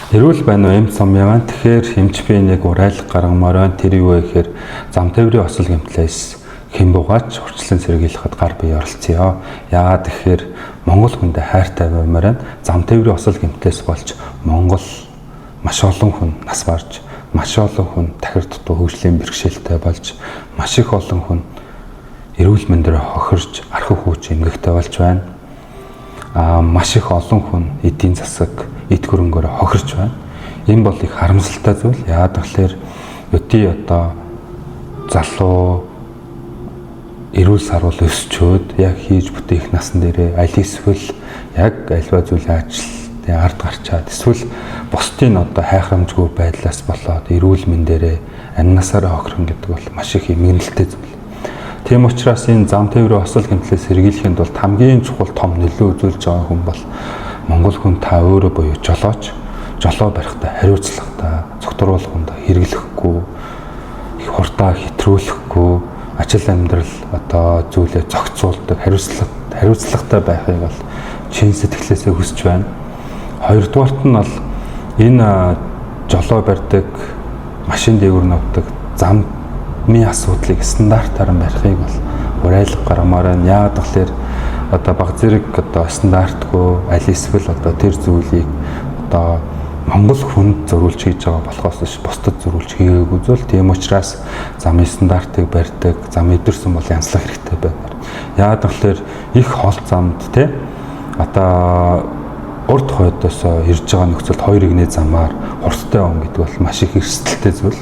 Эрүүл байна уу, эм сум яваа. Тэгэхээр эмч би нэг урайлга гаргамаар байна. Тэр юу вэ гэхээр зам тээврийн осол гэмтлээс хэн бугаач хурцлан сэргийлэхэд гар бие оролцъё. Яагаад тэгэхээр Монгол хүндээ хайртай баймаар байна. Зам тээврийн осол гэмтлээс болж Монгол маш олон хүн нас барж, маш олон хүн тахир дутуу хөгжлийн бэрхшээлтэй болж, маш их олон хүн эрүүл мэндээр хохирч, архи хүүч эмгэгтэй болж байна. Маш их олон хүн эдийн засаг, эд хөрөнгөөр хохирч байна. Энэ бол их харамсалтай зүйл. Яагаад гэвэл өдий одоо залуу эрүүл саруул өсчөөд яг хийж бүтээх насан дээрээ аль эсвэл яг альва зүйлийн ажил ард гарчаад эсвэл бусдын одоо хайхрамжгүй байдлаас болоод эрүүл мэндээрээ амнасаараа хохирно гэдэг бол маш их эмгэнэлтэй зүйл. Тийм учраас энэ зам тээврийн осол гэмтлээс сэргийлэхийн тулд хамгийн чухал том нөлөө үзүүлж байгаа хүн бол Монгол хүн та өөрөө буюу жолооч, жолоо барихтаа хариуцлагатай, цогцоруулганд хэрэглэхгүй, хурдаа хэтрүүлэхгүй, ажил амьдрал одоо зүйлээ зохицуулдаг, хариуцлагатай байхыг бол чин сэтгэлээсээ хүсэж байна. Хоёрдугаарт нь бол энэ жолоо барьдаг, машин дээгүүр навдаг замын асуудлыг стандартаар нь барихыг бол урайлга гаргамаар байна. Яагаад гэвэл одоо баг зэрэг одоо стандартгүй аль эсвэл одоо тэр зүйлийг одоо Монгол хүнд зориулж хийж байгаа болохоос биш бусдад зориулж хийгээгүй зүйл. Тийм учраас замын стандартыг барьдаг, зам эдгэрсэн бол янзлах хэрэгтэй байна. Яагаад гэвэл их хол замд те одоо урд хойдоос ирж байгаа нөхцөлд хоёр эгнээ замаар хурдтай он гэдэг бол маш их эрсдэлтэй зүйл.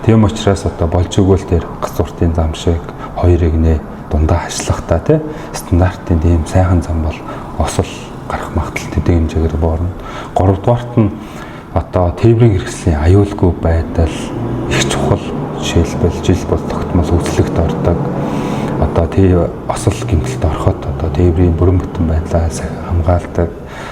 Тийм учраас одоо болж өгвөл тэр гацууртын зам шиг хоёр эгнээ дундаа хашлахтаа те стандартын тийм сайхан зам бол осол гарах магадлал төдий хэмжээгээр буурна. Гуравдугаарт нь одоо тээврийн хэрэгслийн аюулгүй байдал их чухал. Жишээлбэл жил бол тогтмол үзлэгт ордог. Одоо тий осол гэмтэлд ороход одоо тээврийн бүрэн бүтэн байдлаа хамгаалдаг,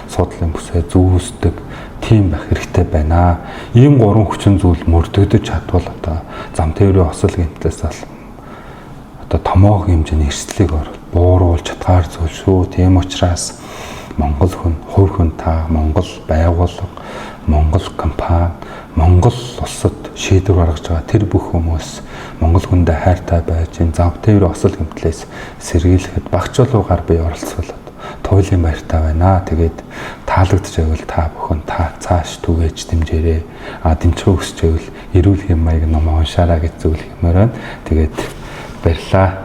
суудлын бүсээ зүүсдэг тийм байх хэрэгтэй байна. Ийм гурван хүчин зүйл мөрдөгдөж чадвал одоо зам тээврийн осол гэмтлээс бол одоо томоохон хэмжээний эрсдлийг бууруулж чадгаар зүйл шүү. Тийм учраас Монгол хүн, хувь хүн та, Монгол байгууллага, Монгол компани, Монгол улсад шийдвэр гаргаж байгаа тэр бүх хүмүүс Монгол хүндээ хайртай байж энэ зам тээврийн осол гэмтлээс сэргийлэхэд багч болов гар бие оролцвол туйлын баяртай байна. Тэгээд таалагдж байвал та бүхэн та цааш түгээж дэмжээрэй. Дэмжихээ хүсч байвал эрүүл хэм маяг ном уншаарай гэж зөвлөх юмар байна. Тэгээд баярлалаа.